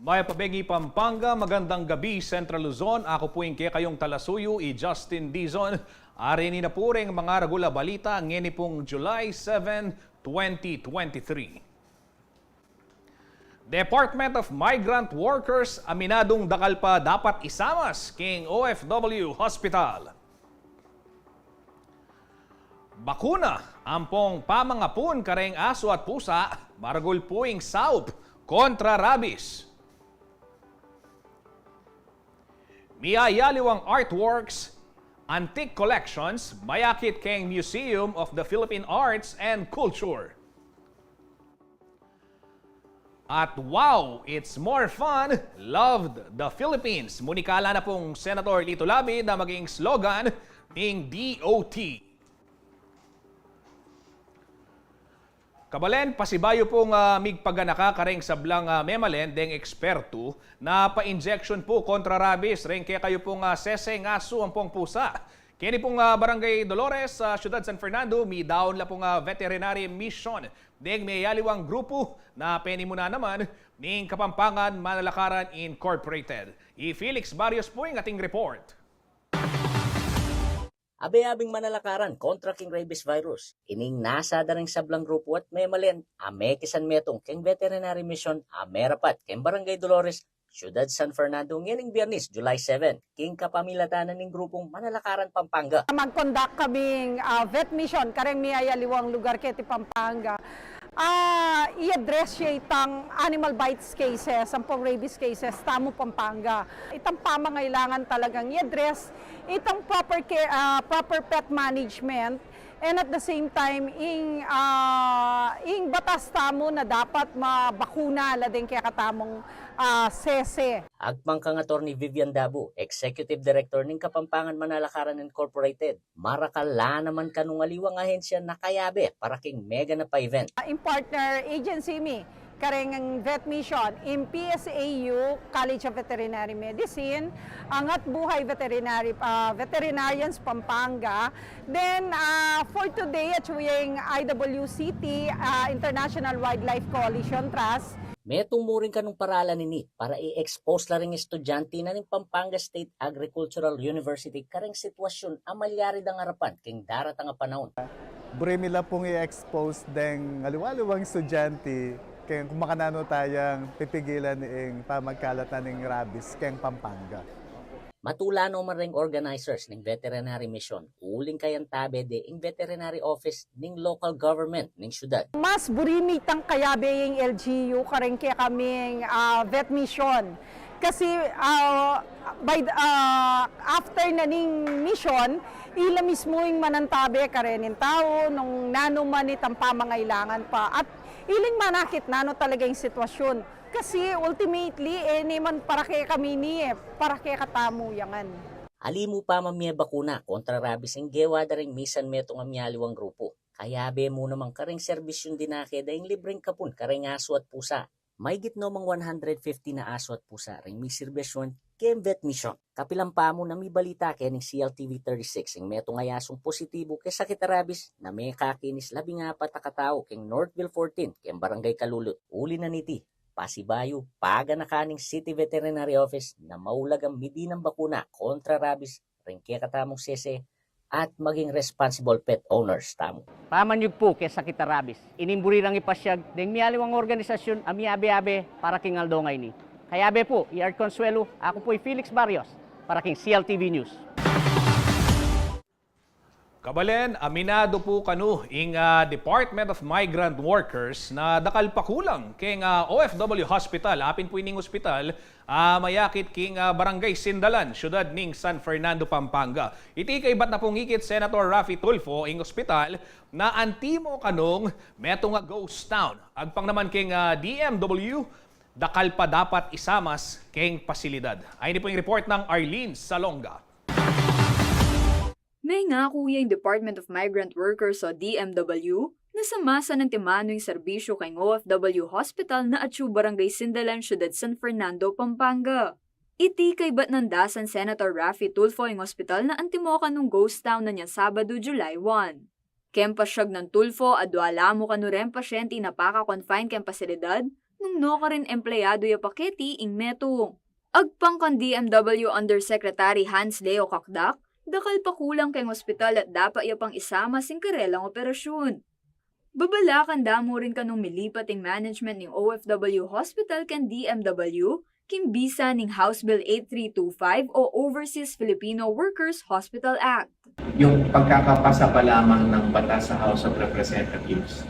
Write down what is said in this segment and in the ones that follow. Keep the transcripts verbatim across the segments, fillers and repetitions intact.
Mayap a bengi Pampanga, magandang gabi Central Luzon. Aku pu ing kekayung talasuyu, i Justin Dizon. Arini na pu ring mangaragul a balita ngeni pung July seven, twenty twenty-three. Department of Migrant Workers aminadung dakal pa dapat isamas king O F W hospital. Bakuna ampong pamangapun kareng asu at pusa, maragul pu ing saup kontra rabies. Miyayaliwang artworks, antique collections, mayakit keng Museum of the Philippine Arts and Culture. At wow, it's more fun, loved the Philippines. Munikala na pung Senator Lito Lapid na maging slogan ning D O T. Kabalen, pasibayu pung, ah, migpaganaka kareng sablang, ah, memalen deng ekspertu na pa-injection pu kontra rabies reng kekayu pung, ah, sese, asu ampong pusa. Keni pung, ah, Barangay Dolores, ah, Siyudad San Fernando, midaun la pung, ah, veterinary mission deng miyayaliwang grupu na penimunan naman ning Kapampangan Manalakaran Incorporated. I Felix Barrios pu ing ating report. Abe-abeng manalakaran kontra king rabies virus. Ining nasa da reng sablang grupu at memalen a mekisan metung keng veterinary mission a merapat keng Barangay Dolores, Siyudad San Fernando, ngening Biyernes, July seven, king kapamilatan na ning grupung Manalakaran Pampanga. Mag-conduct kaming, ah, vet mission kareng miyayaliwang lugar keti Pampanga. Ah, i-address ya itang animal bites cases ampong rabies cases tamu Pampanga. Itang pamangailangan talagang i-address itang proper care, ah, proper pet management, and at the same time, ing, ah, ing batas tamu na dapat mabakuna la deng kekatamung, ah, sese. Agpang kang Attorney Vivian Dabu, Executive Director ning Kapampangan Manalakaran Incorporated, marakal la naman kanung aliwang ahensya na kayabe para king meganap a event. Ah, ing partner agency mi kareng vet mission, ing P S A U College of Veterinary Medicine, Angat Buhay Veterinary, ah, Veterinarians Pampanga. Then, ah, for today, at ing I W C T, ah, International Wildlife Coalition Trust. Metung mu rin kanung paralan ini para i-expose la ring estudyante na ning Pampanga State Agricultural University kareng sitwasyun a malyari dang arapan king daratang a panaun. Buri mi la pung i-expose deng aliwa-aliwang estudyante keng kung makananu tayang pipigilan ing pamagkalat na ning rabies keng Pampanga. Matula no man reng organizers ning veterinary mission, uling kayantabe de ing veterinary office ning local government ning syudad. Mas buri mi itang kayabe ing L G U kareng kekaming, ah, vet mission. Kasi, ah, by the, ah, after na ning mission, ila mismu ing manantabe kareng tau nung nanu man itang pamangailangan pa. At iling manakit nanu talaga ing sitwasyun. Kasi ultimately, e ne man para kekami ini e, para kekatamu ya ngan. Ali mu pa man mie bakuna kontra rabies ing gewa da reng misan metung a mialiwang grupu. Kayabe mu naman kareng serbisyung dinake da ing libreng kapun kareng asu at pusa. Maygit no mang one hundred fifty na asu at pusa ring misirbisyun keng vet mission. Kapilan pa mu na mibalita keni C L T V thirty-six ing metung a asung positibu keng sakit a rabies na mekakinis labing apat a katau keng Northville fourteen keng Barangay Kalulut. Uli na niti, pasibayu paganakan ning City Veterinary Office na maulagang midinang bakuna kontra rabies ring kekatamung sese at maging responsible pet owners tamu. Pamanyug pu keng sakit a rabies, ining buri rang ipasyag deng mialiwang organisasyun a miabe-abe para king aldo ngeni. Kayabe pu, i Art Consuelo, aku pu i Felix Barrios para king C L T V News. Kabalen, aminadu pu kanu ing, ah, Department of Migrant Workers na dakal pa kulang keng, ah, O F W hospital, apin pu ining ospital a mayakit king, ah, Barangay Sindalan, syudad ning San Fernando, Pampanga. Iti kaybat na pung ikit Senator Raffy Tulfo ing ospital na antimo kanung metung a ghost town. Agpang naman keng, ah, D M W, dakal pa dapat isamas keng pasilidad. Ayni pu ing report nang Arlene Salonga. Mengaku ya ing Department of Migrant Workers o D M W na samasan antimanu ing serbisyu keng O F W hospital na atyu Barangay Sindalan, Syudad San Fernando, Pampanga. Iti kaybat nang dasan Senator Raffy Tulfo ing ospital na antimo kanung ghost town na niang Sabadu, July one. Keng pasyag nang Tulfo, adwa la mu kanu reng pasyente a paka-confine keng pasilidad, nung nukarin empleyado ya pa keti ing metung. Agpang kang D M W Undersecretary Hans Leo Cacdac, dakal pa kulang keng ospital at dapat ya pang isama sing karelang operasyun. Babalakan da mu rin kanung milipat ing management ning O F W hospital keng D M W, king bisa ning House Bill eight three two five o Overseas Filipino Workers Hospital Act. Yung pagkakapasa pa lamang ng batas sa House of Representatives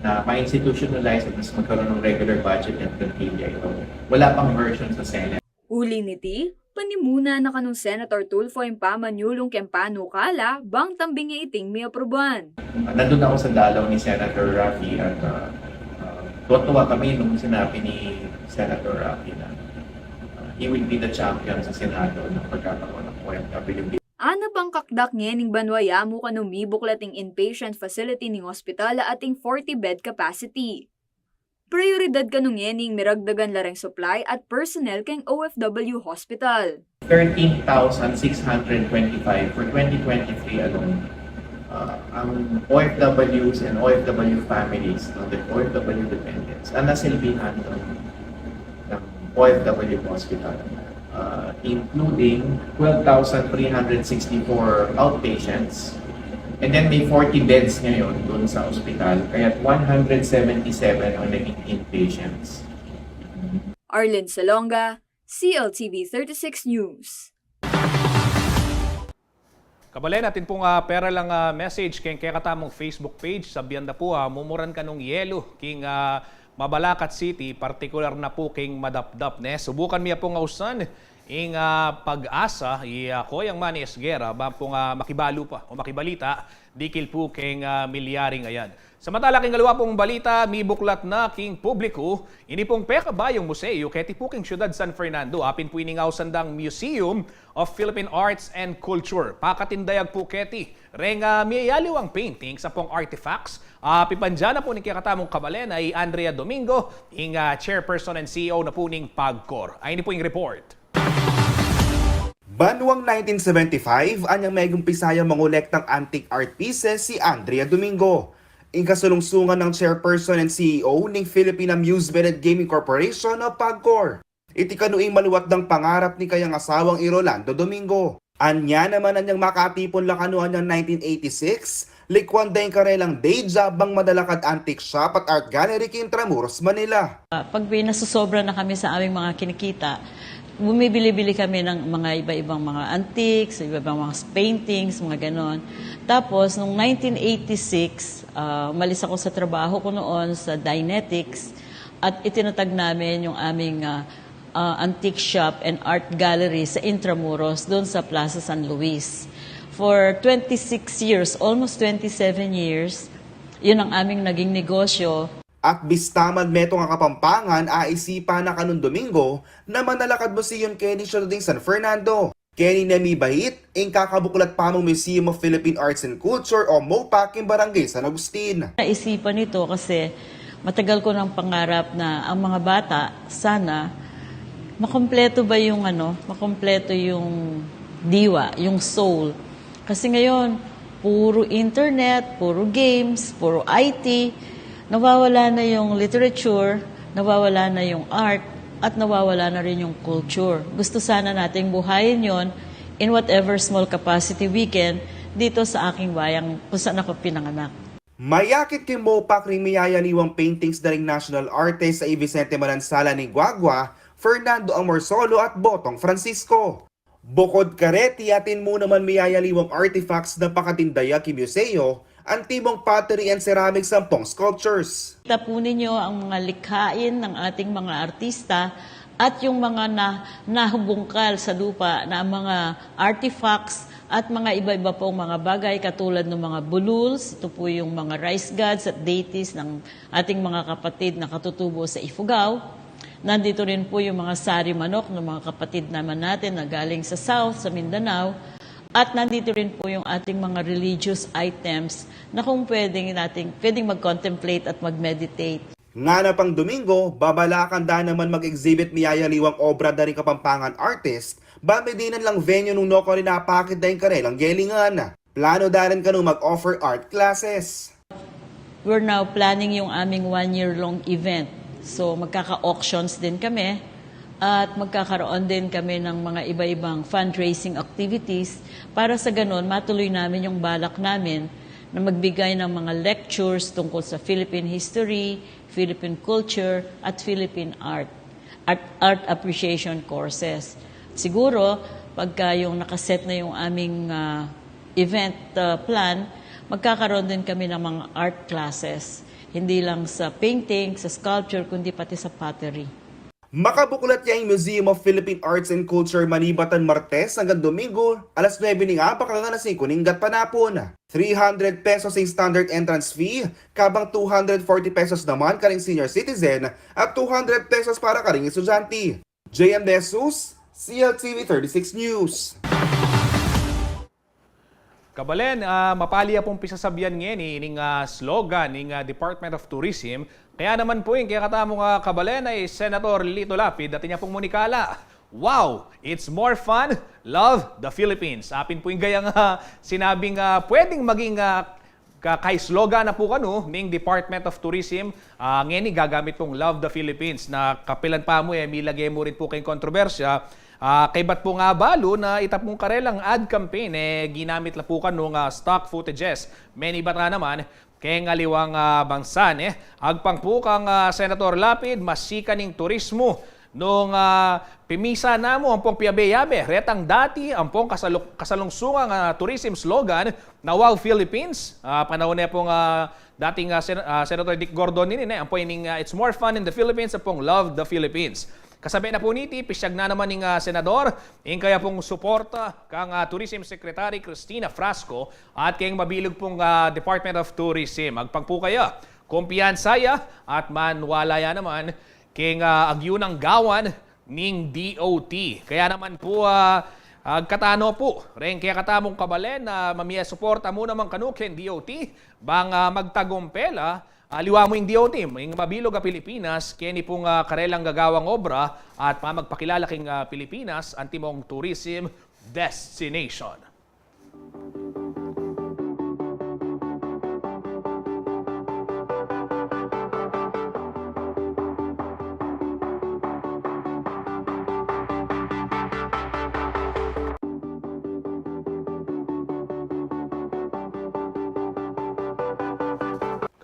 na ma-institutionalize at mas magkaroon ng regular budget ng plantilla ito. Wala pang version sa Senate. Uli niti, panimuna na kanung Senator Tulfo ing pamanyulung keng panukala bang tambing ya iting miapruban. Nandun ako sa dalaw ni Senator Raffy at uh, uh, tuwa kami nung sinabi ni Senator Raffy na uh, he will be the champion sa Senado ng pagkakaroon ng O F W. Ana pang Cacdac ngening banwa ya mu kanung mibuklat ing inpatient facility ning ospital at ing forty bed capacity. Prioridad kanu ngening miragdagan la reng supply at personnel keng O F W hospital. Thirteen thousand six hundred twenty-five for twenty twenty-three alone. Uh, ang O F Ws and O F W families, no, the O F W dependents, ang nasilbihan ng, ng O F W hospital, uh, including twelve thousand three hundred sixty-four outpatients. And then may forty beds ngayon doon sa ospital, kaya one hundred seventy-seven ang naging inpatients. Arlene Salonga, C L T V thirty-six News. Kabalen, atin pung ah, pera lang ah, message keng kekatamung Facebook page. Sabian da pu, ah, mumuran kanung yelu king ah, Mabalacat City, partikular na pu king Madapdap, ne. Subukan mi pung ausan ing ah, PAGASA, i ah, Koyang Manny Esguerra, ban pung ah, makibalu pa o makibalita dikil pu keng ah, milyaring ayan. Samantala king aliwa pung balita, mibuklat na king publiku ini pung pekabayung museo keti pu king siyudad San Fernando, apin pu ining ausan dang Museum of Philippine Arts and Culture. Pakatindayag pu keti reng ah, miyayaliwang paintings ampong artifacts. Ah, pipandian na pu ning kekatamung kabalen a i Andrea Domingo, ing ah, chairperson and C E O na pu ning PAGCOR. Ayni pu ing report. Banwang nineteen seventy-five, anyang megumpisa yang mangolektang antique art pieces si Andrea Domingo, ing kasalungsungan nang chairperson and C E O ning Philippine Amusement and Gaming Corporation o PAGCOR. Iti kanu ing maluat dang pangarap ning kayang asawang i Rolando Domingo. Anya naman anyang makatipun la kanu anyang nineteen eighty-six, likuan da ing karelang day job bang manalakad antique shop at art gallery king Intramuros, Manila. Pag may nasusobra na kami sa aming mga kinikita, bumibili-bili kami ng mga iba-ibang mga antiques, iba-ibang mga paintings, mga ganon. Tapos, nung nineteen eighty-six, ah, umalis ako sa trabaho ko noon sa Dynetics at itinatag namin yung aming ah, ah, antique shop and art gallery sa Intramuros, doon sa Plaza San Luis. For twenty-six years, almost twenty-seven years, yun ang aming naging negosyo. At bista man metung a Kapampangan, aisipan na kanung Domingo na manalakad museum keni siyudad ning San Fernando. Keni na mibait ing kakabuklat pamung Museum of Philippine Arts and Culture o MOPAC king Barangay San Agustin. Naisipan ito kasi matagal ko nang pangarap na ang mga bata sana makumpleto ba yung ano, makumpleto yung diwa, yung soul. Kasi ngayon, puro internet, puro games, puro I T, nawawala na yung literature, nawawala na yung art, at nawawala na rin yung culture. Gusto sana nating buhayin yon in whatever small capacity we can dito sa aking bayang kung saan ako pinanganak. Mayakit king MOPAC ring miyayaliwang paintings da ring national artist a i Vicente Manansala ning Guagua, Fernando Amorsolo at Botong Francisco. Bukod kareti, atin mu naman miyayaliwang artifacts na pakatindayag king museo, antimong pottery and ceramics ampong sculptures. Kita po ninyo ang mga likhain ng ating mga artista at yung mga na, nahubungkal sa lupa na mga artifacts at mga iba-iba pong mga bagay katulad ng mga bululs, ito po yung mga rice gods at deities ng ating mga kapatid na katutubo sa Ifugao. Nandito rin po yung mga sari manok ng mga kapatid naman natin na galing sa South, sa Mindanao. At nandito rin po yung ating mga religious items na kung pwedeng nating pwedeng mag-contemplate at mag-meditate. Ngana pang Domingo, babalakan da naman mag-exhibit miyayaliwang obra da ring Kapampangan artist, ba medinan lang venue nung nukarin apakit da ing karelang gelingan. Plano da rin kanu mag-offer art classes. We're now planning yung aming one year long event. So, magkaka-auctions din kami at magkakaroon din kami ng mga iba-ibang fundraising activities para sa ganun matuloy namin yung balak namin na magbigay ng mga lectures tungkol sa Philippine history, Philippine culture, at Philippine art, at art appreciation courses. Siguro, pagka yung nakaset na yung aming ah, event ah, plan, magkakaroon din kami ng mga art classes. Hindi lang sa painting, sa sculpture, kundi pati sa pottery. Makabuklat ya ing Museum of Philippine Arts and Culture manibatan Martes anggang Domingo, alas nuebe ning abak anggang alas singko ning gatpanapun. Three hundred pesos ing standard entrance fee, kabang two hundred forty pesos naman karing senior citizen at two hundred pesos para karing estudyante. J M De Jesus, C L T V thirty-six News. Kabalen, ah, mapali ya pung pisasabian ngeni ning ah, slogan ning ah, Department of Tourism. Kaya naman pu ing kekatamung ah, kabalen ay Senator Lito Lapid, atin ya pung munikala, "Wow! It's more fun! Love the Philippines!" Apin pu ing gayang ah, sinabing ah, pwedeng maging ah, ka, ka-slogan na pu kanu ning Department of Tourism. Ah, ngeni gagamit pung Love the Philippines na kapilan pa mu e milage mu rin pu keng kontrobersya. Ah, kaybat pu nga balu na ita pung karelang ad campaign e ginamit la pu kanu nga stock footages. Menibatan naman keng aliwang ah, bangsa ne. Agpang pu kang ah, Senator Lapid, masikan ing turismo nung ah, pimisa na mu ampong piyabe-yabe retang dati ampong kasaluk- kasalungsungang ah, tourism slogan na Wow Philippines. Ah, panaun ne pung ah, dating ah, Sen- ah, Senator Dick Gordon nini ne, ampo ining ah, "It's more fun in the Philippines" ampong "Love the Philippines." Kasabe na pu niti, pisyag na naman ning ah, senador ing kaya pung suporta kang ah, Tourism Secretary Cristina Frasco at keng mabilug pung ah, Department of Tourism. Agpang pu kaya, kumpiyansa ya at manwala ya naman keng ah, agyu nang gawan ning D O T. Kaya naman pu ah, agkatano pu reng kekatamung kabalen na mamie suporta mu naman kanu keng D O T bang ah, magtagumpe la, ah, liwa mu ing D O T, ing mabilug a Pilipinas keni pung ah, karelang gagawang obra at pamagpakilala king ah, Pilipinas antimong tourism destination.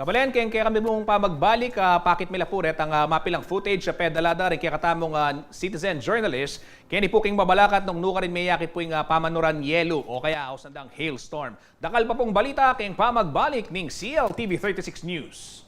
Kabalen, keng kekami pung pamagbalik, ah, pakit mi la pu retang ah, mapilang footage a pedala da ring kekatamung ah, citizen journalist keni pu king mabalakat nung nukarin meyakit pu ing ah, pamanuran yelu o kaya ausan dang hailstorm. Dakal pa pung balita keng pamagbalik ning C L T V thirty-six News.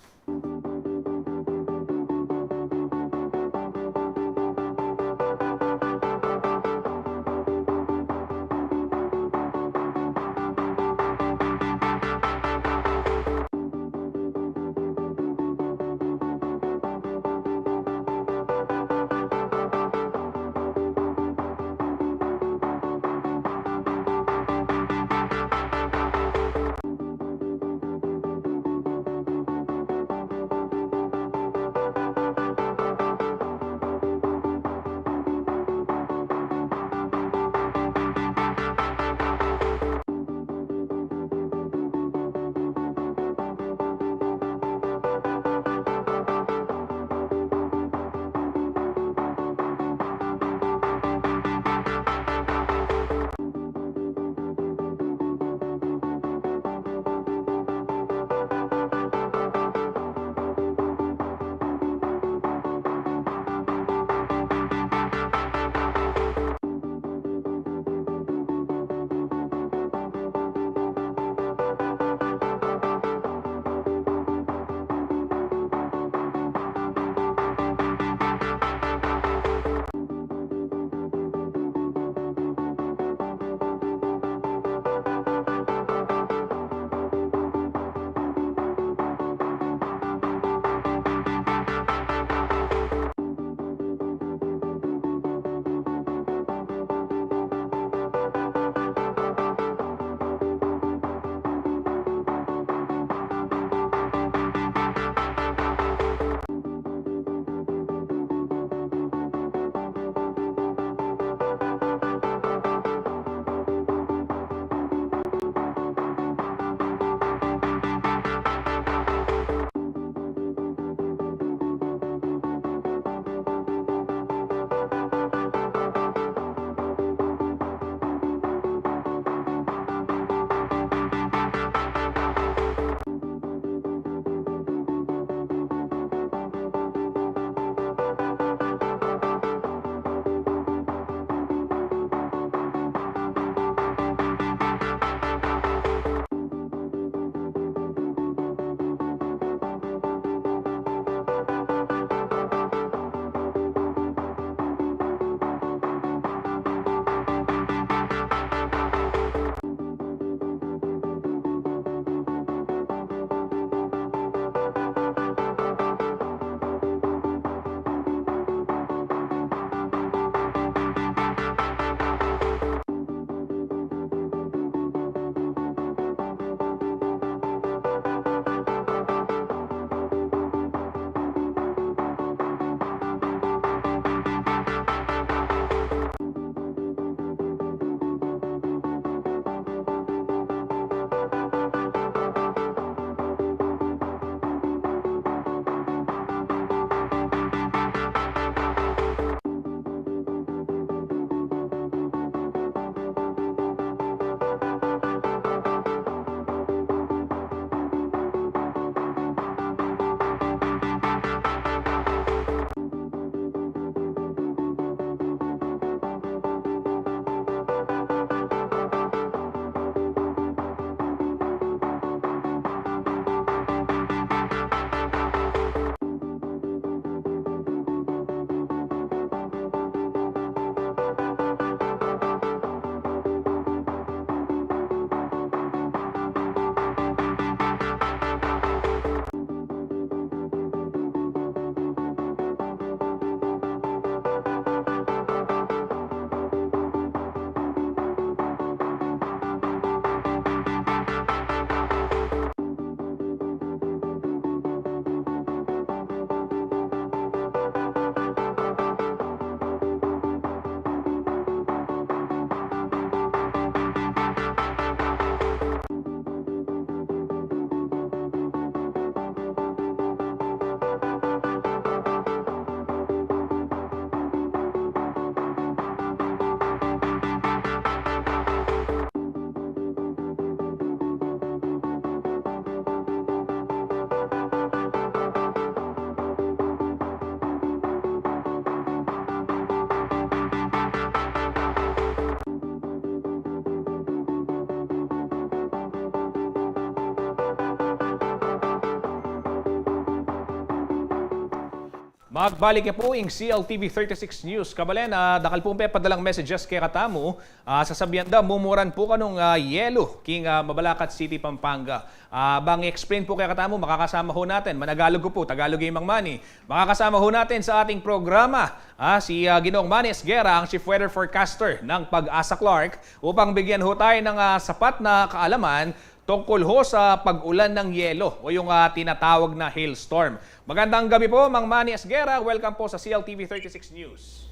Magbalik ya pu ing C L T V thirty-six News. Kabalen, ah, dakal pung pepadalang messages kekatamu, ah, sasabian da, mumuran pu kanung, ah, yelo king, ah, Mabalacat City, Pampanga. Ah, bang i-explain pu kekatamu, makakasama ho natin, managalog ko pu, Tagalog ya i Mang Manny. Makakasama ho natin sa ating programa, ah, si, ah, Ginoong Manny Esguerra, ang chief weather forecaster ng PAGASA Clark, upang bigyan ho tayo ng, ah, sapat na kaalaman tungkol ho sa pag-ulan ng yelo o yung, ah, tinatawag na hailstorm. Magandang gabi po, Mang Manny Esguerra. Welcome po sa C L T V thirty-six News.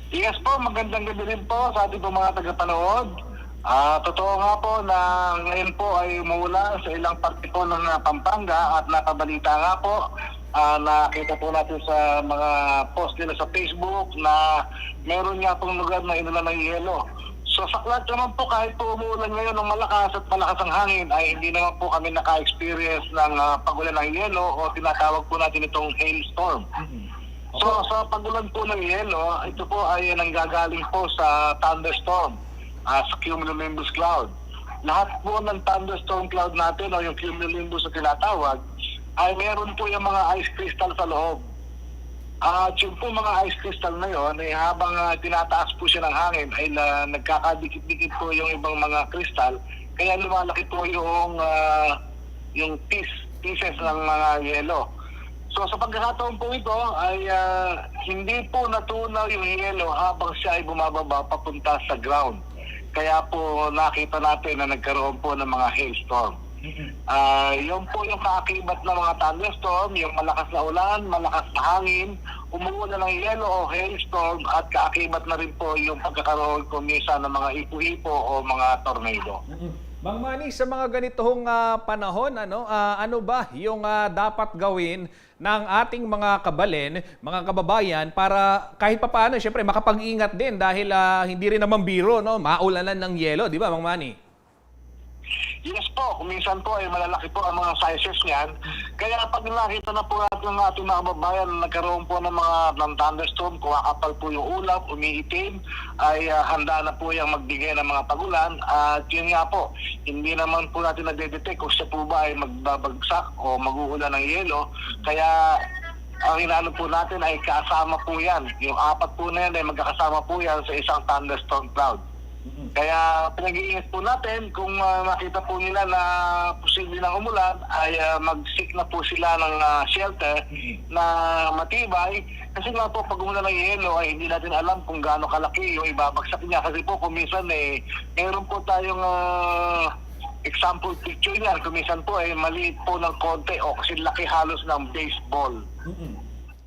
Yes po, magandang gabi rin po sa ating po mga tagapanood. Ah, totoo nga po na ngayon po ay umuulan sa ilang parte po ng, ah, Pampanga at nakabalita nga po, ah, nakita po natin sa mga post nila sa Facebook na meron nga pong lugar na inulan ng yelo. So, sa Clark naman po, kahit po umuulan ngayon ng malakas at malakas ang hangin, ay hindi naman po kami naka-experience ng, ah, pag-ulan ng yelo o tinatawag po natin itong hailstorm. Mhm. So, sa pag-ulan po ng yelo, ito po ay nanggagaling po sa thunderstorm, ah, sa cumulonimbus cloud. Lahat po ng thunderstorm cloud natin o yung cumulonimbus na tinatawag, ay meron po yung mga ice crystal sa loob. At yung po mga ice crystal na yun, eh, habang, ah, tinataas po siya ng hangin, ay la, nagkakadikit-dikit po yung ibang mga crystal, kaya lumalaki po yung, ah, yung piece, pieces ng mga yelo. So, sa pagkakataon po ito ay, ah, hindi po natunaw yung yelo habang siya ay bumababa papunta sa ground. Kaya po nakita natin na nagkaroon po ng mga hailstorm. Mm-mm. Ah, yun po yung kaakibat ng mga thunderstorm, yung malakas na ulan, malakas na hangin, umuulan ng yelo o hailstorm, at kaakibat na rin po yung pagkakaroon po minsan ng mga ipu-ipo o mga tornado. Mm-mm. Mang Manny, sa mga ganitong, ah, panahon, ano, ah, ano ba yung, ah, dapat gawin ng ating mga kabalen, mga kababayan, para kahit papaano, syempre, makapag-ingat din dahil, ah, hindi rin naman biro, no? Maulanan ng yelo, di ba, Mang Manny? Yes po, kung minsan po ay malalaki po ang mga sizes niyan. Kaya pag nakita na po natin ng ating mga kababayan na nagkaroon po ng mga ng thunderstorm, kumakapal po yung ulap, umiitim, ay, ah, handa na po yung magbigay ng mga pagulan. At yun nga po, hindi naman po natin nadedetect kung siya po ba ay magbabagsak o mag-uulan ng yelo. Kaya ang inaano po natin ay kasama po yan. Yung apat po na yan ay magkakasama po yan sa isang thunderstorm cloud. Mm-mm. Kaya pinag-iingat po natin kung, ah, makita po nila na posible ng umulan, ay, ah, mag-seek na po sila ng, ah, shelter Mm-mm. na matibay. Kasi nga po, pag umulan ng yelo, ay hindi natin alam kung gaano kalaki yung ibabagsak niya. Kasi po, kung minsan, eh, meron po tayong, ah, example picture niyan. Kung minsan po, eh, maliit po ng konti o kasi laki halos ng baseball. Mm-mm.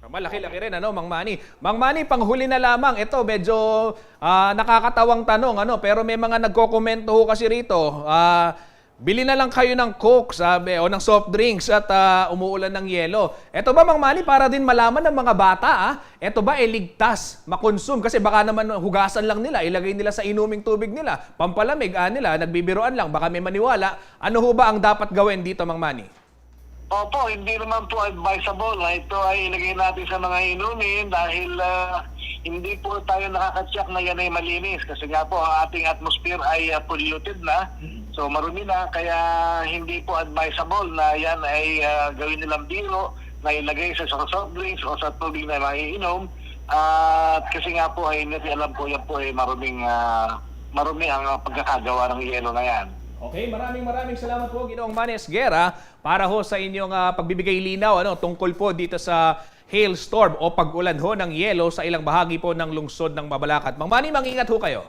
Malaki-laki rin, ano, Mang Manny? Mang Manny, panghuli na lamang. Ito, medyo, ah, nakakatawang tanong, ano, pero may mga nagkokomento ho kasi rito, ah, bili na lang kayo ng Coke, sabi, o ng soft drinks at, ah, umuulan ng yelo. Eto ba, Mang Manny, para din malaman ng mga bata, ah, eto ba, eh, ligtas makonsum? Kasi baka naman hugasan lang nila, ilagay nila sa inuming tubig nila, pampalamig, ah, nila, nagbibiruan lang, baka may maniwala. Ano ho ba ang dapat gawin dito, Mang Manny? Opo, hindi naman po advisable na ito ay ilagay natin sa mga inumin dahil, ah, hindi po tayo nakaka-check na yan ay malinis kasi nga po ang ating atmosphere ay, ah, polluted na. Mm. So marumi na, kaya hindi po advisable na yan ay, ah, gawin nilang biro na ilagay sa, sa soft drinks o sa tubig na maiinom. At kasi nga po ay hindi alam po yan po ay maruming, ah, marumi ang, ah, pagkakagawa ng yelo na yan. Okay, maraming maraming salamat po, Ginoong Manny Esguerra, para ho sa inyong, ah, pagbibigay linaw, ano, tungkol po dito sa hailstorm o pag-ulan ho ng yelo sa ilang bahagi po ng lungsod ng Mabalacat. Mang Manny, mangingat ho kayo.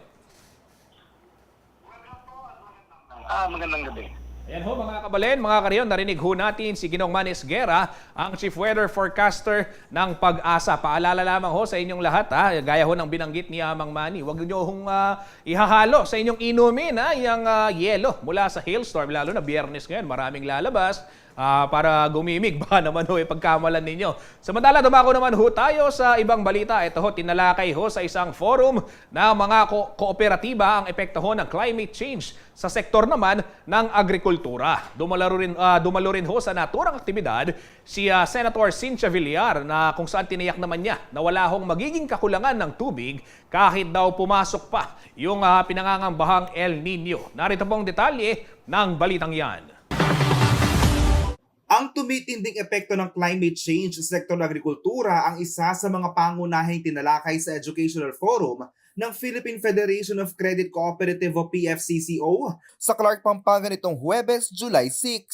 Ah, magandang gabi. Ayan ho, mga kabalen, mga karion, narinig ho natin si Ginoong Manny Esguerra, ang chief weather forecaster ng PAGASA. Paalala lamang ho sa inyong lahat, ha, gaya ho ng binanggit ni, ah, Mang Manny, huwag niyo hong, ah, ihahalo sa inyong inumin, ha, yung, ah, yelo mula sa hailstorm, lalo na Biyernes ngayon, maraming lalabas, ah, para gumimik. Baka naman ho, eh, pagkamalan ninyo. Samantala, dumako naman ho tayo sa ibang balita. Ito ho, tinalakay ho sa isang forum ng mga ko-, kooperatiba ang epekto ho ng climate change sa sektor naman ng agrikultura. Dumalo rin, ah, dumalo rin ho sa naturang aktibidad si, ah, Senator Cynthia Villar na kung saan tiniyak naman niya na wala hong magiging kakulangan ng tubig kahit daw pumasok pa yung, ah, pinangangambahang El Nino. Narito pong detalye ng balitang yan. Ang tumitinding epekto ng climate change sa sektor ng agrikultura ang isa sa mga pangunahing tinalakay sa Educational Forum ng Philippine Federation of Credit Cooperative o P F C C O sa Clark, Pampanga nitong Huwebes, July six.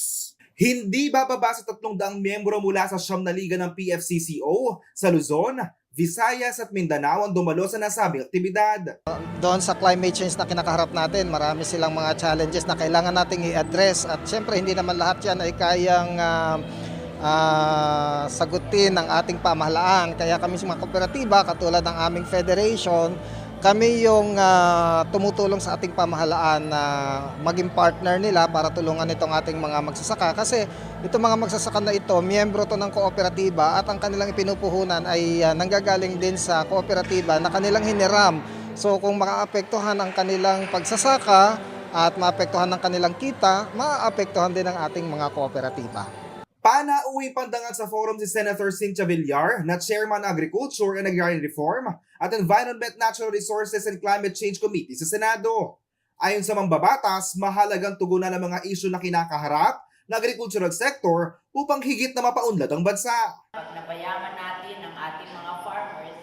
Hindi bababa sa tatlong daang miyembro mula sa siyam na liga ng P F C C O sa Luzon, Visayas at Mindanao ang dumalo sa nasabing aktibidad. Doon sa climate change na kinakaharap natin, marami silang mga challenges na kailangan nating i-address at siyempre hindi naman lahat yan ay kayang ah, ah, sagutin ng ating pamahalaan. Kaya kami sa mga kooperatiba, katulad ng aming federation, kami yung ah, tumutulong sa ating pamahalaan na maging partner nila para tulungan itong ating mga magsasaka kasi itong mga magsasaka na ito, miyembro to ng kooperatiba at ang kanilang ipinupuhunan ay ah, nanggagaling din sa kooperatiba na kanilang hiniram. So kung maapektuhan ang kanilang pagsasaka at maapektuhan ang kanilang kita, maapektuhan din ang ating mga kooperatiba. Panauhing pandangat sa forum si Senator Cynthia Villar na Chairman ng Agriculture and Agrarian Reform at Environment, Natural Resources and Climate Change Committee sa Senado. Ayon sa mambabatas, mahalagang tugunan ang mga isyu na kinakaharap ng agrikultural sector upang higit na mapaunlad ang bansa. Pag napayaman natin ang ating mga farmers,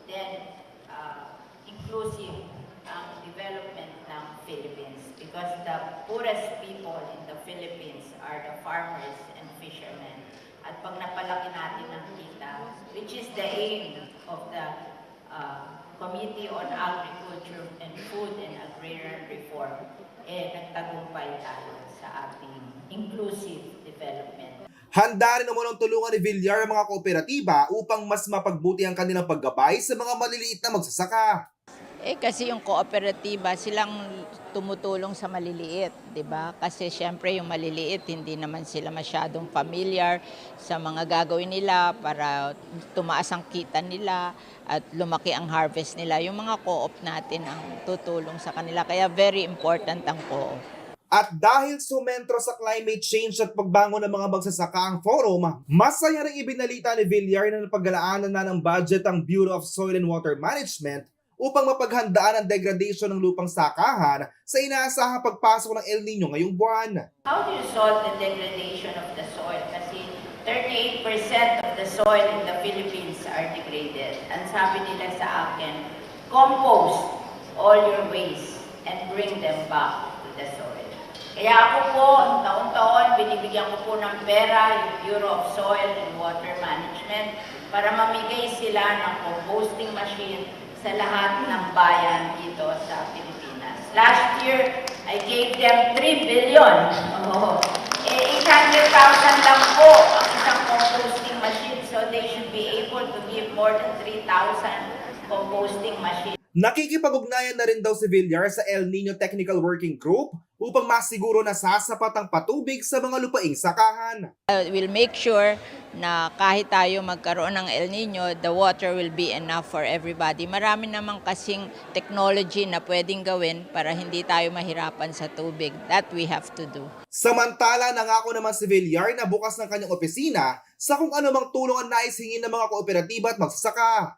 then uh, inclusive ang development ng Philippines because the poorest people in the Philippines are the farmers and fishermen. At pag napalaki natin ang kita, which is the aim of the uh, Committee on Agriculture and Food and Agrarian Reform, eh nagtagumpay tayo sa ating inclusive development. Handa rin umunong tulungan ni Villar ang mga kooperatiba upang mas mapagbuti ang kanilang paggabay sa mga maliliit na magsasaka. Eh kasi yung kooperatiba, silang tumutulong sa maliliit, di ba? Kasi siyempre yung maliliit, hindi naman sila masyadong familiar sa mga gagawin nila para tumaas ang kita nila at lumaki ang harvest nila. Yung mga co-op natin ang tutulong sa kanila. Kaya very important ang co-op. At dahil sumentro sa climate change at pagbangon ng mga magsasaka ang forum, masaya ring ibinalita ni Villar na napagkalaanan na ng budget ang Bureau of Soil and Water Management upang mapaghandaan ang degradation ng lupang sakahan sa inaasahang pagpasok ng El Niño ngayong buwan. How do you solve the degradation of the soil? Kasi thirty-eight percent of the soil in the Philippines are degraded. Ang sabi nila sa akin, compost all your waste and bring them back to the soil. Kaya ako po, taon-taon, binibigyan ko po ng pera yung Bureau of Soil and Water Management para mamigay sila ng composting machine sa lahat ng bayan dito sa Pilipinas. Last year, I gave them three billion. Oh. Eh, eight hundred thousand lang po ang isang composting machine, so they should be able to give more than three thousand composting machine. Nakikipag-ugnayan na rin daw si Villar sa El Niño Technical Working Group upang masiguro na sasapat ang patubig sa mga lupaing sakahan. Uh, we'll make sure na kahit tayo magkaroon ng El Niño, the water will be enough for everybody. Marami naman kasing technology na pwedeng gawin para hindi tayo mahirapan sa tubig. That we have to do. Samantala, nangako naman si Villar na bukas ng kanyang opisina sa kung anumang tulong ang nais hingin ng mga kooperatiba at magsasaka.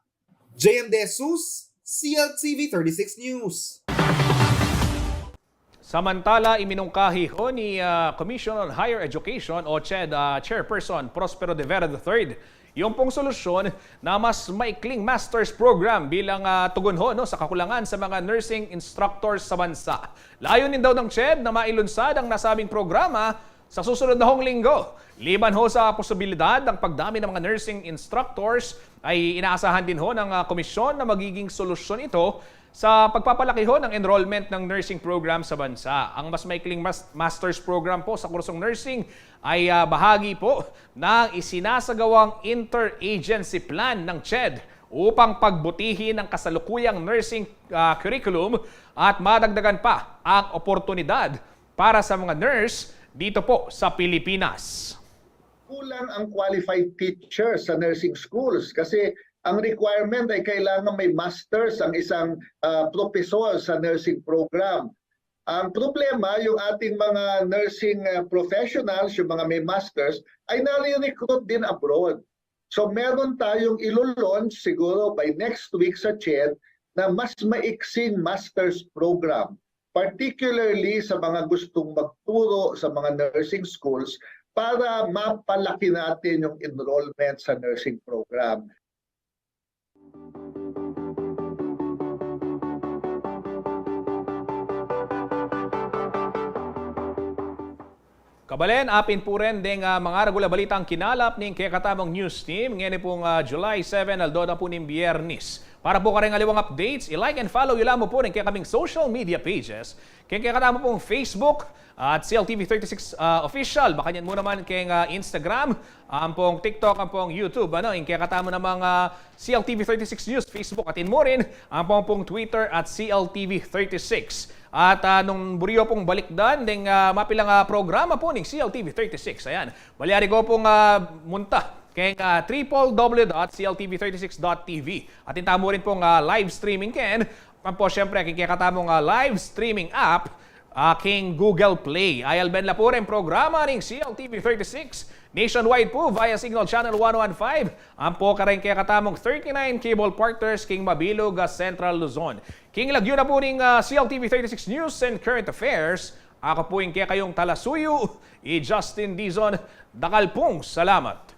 J M De Jesus, C L T V thirty-six News. Samantala, iminungkahi ho ni ah, Commissioner on Higher Education o CHED ah, Chairperson Prospero De Vera the third yung pong solusyon na mas maikling master's program bilang ah, tugon ho no, sa kakulangan sa mga nursing instructors sa bansa. Layunin daw ng CHED na mailunsad ang nasabing programa sa susunod na hong linggo. Liban ho sa posibilidad ng pagdami ng mga nursing instructors, ay inaasahan din ho ng ah, komisyon na magiging solusyon ito sa pagpapalaki ho ng enrollment ng nursing program sa bansa. Ang mas maikling mas- master's program po sa kursong nursing ay ah, bahagi po ng isinasagawang interagency plan ng CHED upang pagbutihin ang kasalukuyang nursing ah, curriculum at madagdagan pa ang oportunidad para sa mga nurse dito po sa Pilipinas. Kulang ang qualified teacher sa nursing schools kasi ang requirement ay kailangan may masters ang isang ah, professor sa nursing program. Ang problema, yung ating mga nursing ah, professionals, yung mga may masters, ay nare-recruit din abroad. So meron tayong ilo-launch siguro by next week sa CHED na mas maiksing master's program, particularly sa mga gustong magturo sa mga nursing schools para mapalaki natin yung enrollment sa nursing program. Kabalen, apin pu rin deng, ah, mangaragul a balitang kinalap ning kekatamung news team. Ngeni pung, ah, July seven, aldo na pu ning Biyernes. Para pu kareng aliwang updates, i-like and follow yu lamang pu rin ing kekaming social media pages. Keng kekatamu pung Facebook at C L T V thirty-six, ah, Official. Makanyan mu naman keng, ah, Instagram, ampong TikTok, ampong YouTube. Ano, ing kekatamu namang, ah, C L T V thirty-six News, Facebook, atin mu rin ampong pung Twitter at C L T V thirty-six. At, ah, nung buri yu pung balikdan deng, ah, mapilang, ah, programa pu ning C L T V thirty-six, ayan, malyari kayu pung, ah, munta keng, ah, triple W dot C L T V thirty-six dot T V. Atin tamu rin pung, ah, live streaming ken, ampo siyempre keng kekatamung, ah, live streaming app, ah, keng Google Play. Ayalben la pu rin programa ning C L T V thirty-six nationwide pu via Signal Channel one one five, ampo kareng kekatamung thirty-nine cable partners keng mabilug a Central Luzon. Keng lagyu na pu ning, ah, C L T V thirty-six News and Current Affairs, aku pu ing kekayung talasuyu, i Justin Dizon. Dakal pung salamat.